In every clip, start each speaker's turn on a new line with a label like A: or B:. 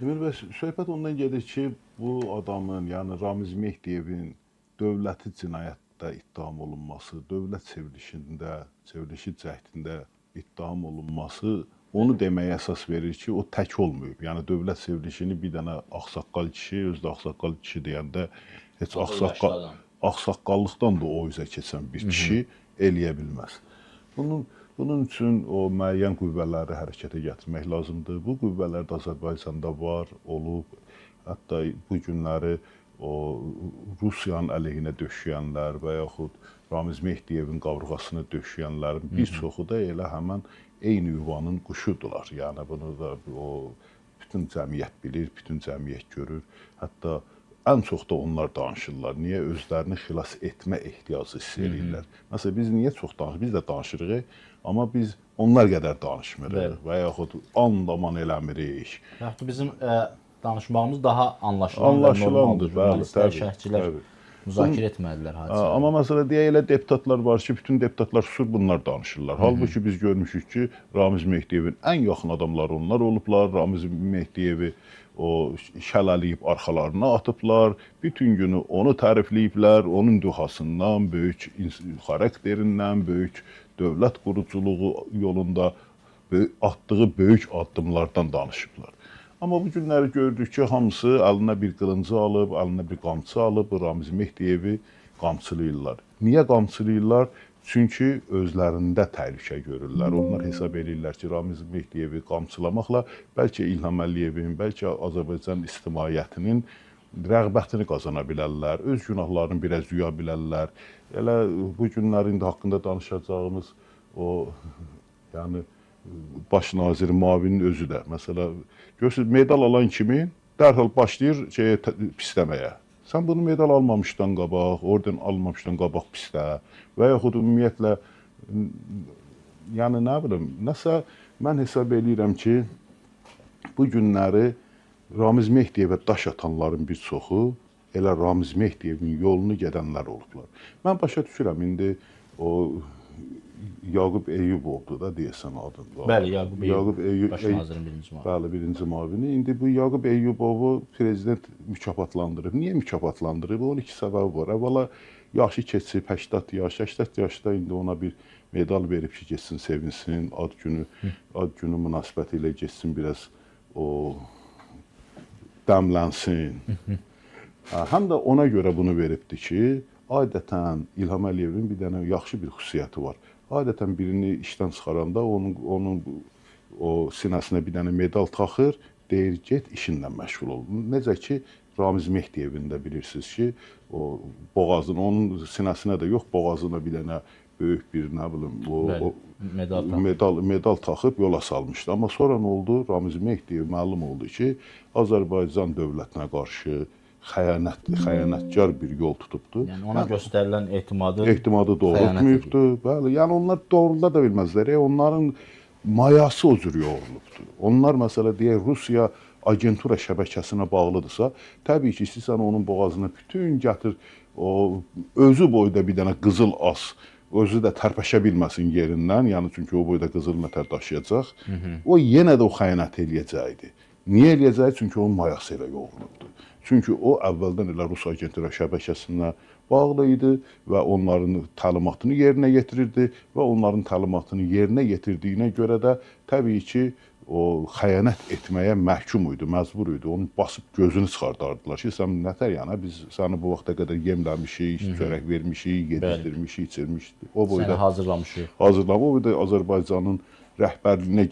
A: Deməli, bəs söhbət ondan gedir ki, bu adamın, yəni Ramiz Mehdiyevin dövləti cinayətdə ittiham olunması, dövlət çevrilişində, çevrilişi cəhdində ittiham olunması onu deməyə əsas verir ki, o tək olmayıb. Yəni dövlət çevrilişini bir dənə ağsaqqal kişi, özü də ağsaqqal kişi deyəndə heç
B: Ağıl yaşlı adam.
A: Ağsaqqallıqdan da o üzə keçən bir kişi eləyə bilməz. Bunun üçün o müəyyən qüvvələri hərəkətə gətirmək lazımdır. Bu qüvvələr də Azərbaycanda var, olub. Hətta bu günləri o Rusiyanın əleyhinə döşəyənlər və yaxud Ramiz Mehdiyevin qaburğasını döşəyənlərin bir çoxu da elə həmin eyni yuvanın quşudular. Yəni bunu da o bütün cəmiyyət bilir, bütün cəmiyyət görür. Hətta ən çox da onlar danışırlar. Niyə özlərini xilas etmə ehtiyacı hiss eləyirlər? Məsələn, biz niyə çox danışırıq? Biz də danışırıq, amma biz onlar qədər danışmırıq və yaxud andaman eləmirik.
B: Yaxud bizim danışmağımız daha anlaşılan və
A: Anlaşılandır,
B: normaldır.
A: bəli,
B: Jurnalistlər,
A: təbii,
B: şərhçilər
A: təbii.
B: müzakirə etməlidirlər hadisəni.
A: Amma məsələ deyək elə deputatlar var ki, bütün deputatlar susur, bunlar danışırlar. Halbuki biz görmüşük ki, Ramiz Mehdiyevin ən yaxın adamları onlar olublar. Ramiz Mehdiyevi o şəlaləyib arxalarına atıblar. Bütün günü onu tərifləyiblər. Onun duhasından, böyük xarakterindən, böyük dövlət quruculuğu yolunda atdığı böyük addımlardan danışıblar. Amma bu günləri gördük ki, hamısı əlinə bir qılıncı alıb, əlinə bir qamçı alıb, bu Ramiz Mehdiyevi qamçılayırlar. Niyə qamçılayırlar? Çünki özlərində təhlükə görürlər. Onlar hesab eləyirlər ki, Ramiz Mehdiyevi qamçılamaqla bəlkə İlham Əliyevin, bəlkə Azərbaycan ictimaiyyətinin rəğbətini qazana bilərlər, öz günahlarını biraz yuya bilərlər. Elə bu günləri indi haqqında danışacağımız o, yəni baş nazir müavinin özü də məsələ görürsüz, medal alan kimi dərhal başlayır şeyə pisləməyə. Sən bunu medal almamışdan qabaq, orden almamışdan qabaq pislə və yaxud ümumiyyətlə yəni nə bilim, nəsə mən hesab eləyirəm ki, bu günləri Ramiz Mehdiyevə daş atanların bir çoxu elə Ramiz Mehdiyevin yolunu gedənlər olublar. Mən başa düşürəm indi o Yaqub Eyyubovdur da deyəsən adında.
B: Bəli, Yaqub Eyyubov,
A: Yaqub Eyyub,
B: baş nazirin birinci müavini.
A: Bəli, birinci müavini. İndi bu Yaqub Eyyubovu prezident mükafatlandırıb. Niyə mükafatlandırıb? Onun iki səbəbi var. Əvvəla yaşı keçib 80 yaş, 80 yaşda indi ona bir medal verib ki, getsin sevinsin, ad günü münasibəti ilə getsin biraz o dəmlənsin. Hə, həm də ona görə bunu veribdi ki, adətən İlham Əliyevin bir dənə yaxşı bir xüsusiyyəti var. Adətən birini işdən çıxaranda onun o sinəsinə bir dənə medal taxır, deyir get işinlə məşğul ol. Necə ki Ramiz Mehdiyevin də bilirsiniz ki, o boğazını onun sinəsinə də yox, boğazına bir dənə böyük bir nə bilim o,
B: Bəli,
A: o
B: medal taxıb.
A: medal taxıb yola salmışdı. Amma sonra nə oldu? Ramiz Mehdiyev məlum oldu ki, Azərbaycan dövlətinə qarşı xəyanətkar bir yol tutubdu.
B: Yəni ona göstərilən etimadı
A: Etimadı doğrultmayıbdı. Bəli, yəni onlar doğrulda da bilməzlər. Onların mayası o cür yoğrulubdu. Onlar məsələ deyək Rusiya agentura şəbəkəsinə bağlıdırsa, təbii ki, istəyirsən onun boğazına bütün gətir o özü boyda bir dənə qızıl as, özü də tərpəşə bilməsin yerindən, yəni çünki o boyda qızıl nətər daşıyacaq. O yenə də o xəyanət eləyəcəkdi. Niyə eləyəcək? Çünki onun mayası elə yoğrulubdu. Çünki o əvvəldən elə Rus agentura şəbəkəsinə bağlı idi və onların təlimatını yerinə yetirirdi və onların təlimatını yerinə yetirdiyinə görə də təbii ki, o xəyanət etməyə məhkum idi, məcbur idi. Onun basıb gözünü çıxardardılar ki, sən nətər yəni biz səni bu vaxta qədər yemləmişik, çörək vermişik, yedizdirmişik, içirmişik. O
B: səni
A: boyda
B: hazırlamışıq.
A: hazırlama, o boyda Azərbaycanın rəhbərliyinə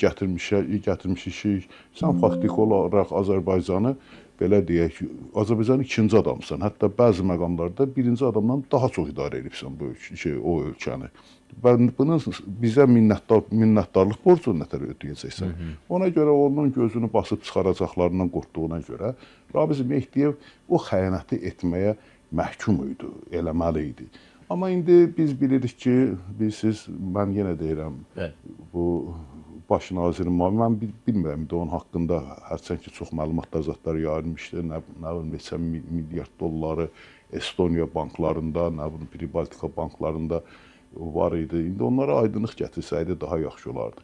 A: gətirmişik. Sən faktiki olaraq Azərbaycanı belə deyək, Azərbaycanın ikinci adamısan. Hətta bəzi məqamlarda birinci adamdan daha çox idarə edibsən bu ölkə, şey, o ölkəni. Və bunun bizə minnətdarlıq borcunu nətər ödəyəcəksən? Ona görə onun gözünü basıb çıxaracaqlarından qorxduğuna görə Ramiz Mehdiyev o xəyanəti etməyə məhkum idi, eləməli idi. Amma indi biz bilirik ki, bilirsiniz, mən yenə deyirəm, bu baş nazirin müavini, mən bilmirəm indi onun haqqında hərçənd ki, çox məlumatlar zətlər yayılmışdı, nə bilim neçə milyard dolları Estoniya banklarında, nə bilim Pribaltika banklarında var idi. İndi onlara aydınlıq gətirsəydi daha yaxşı olardı.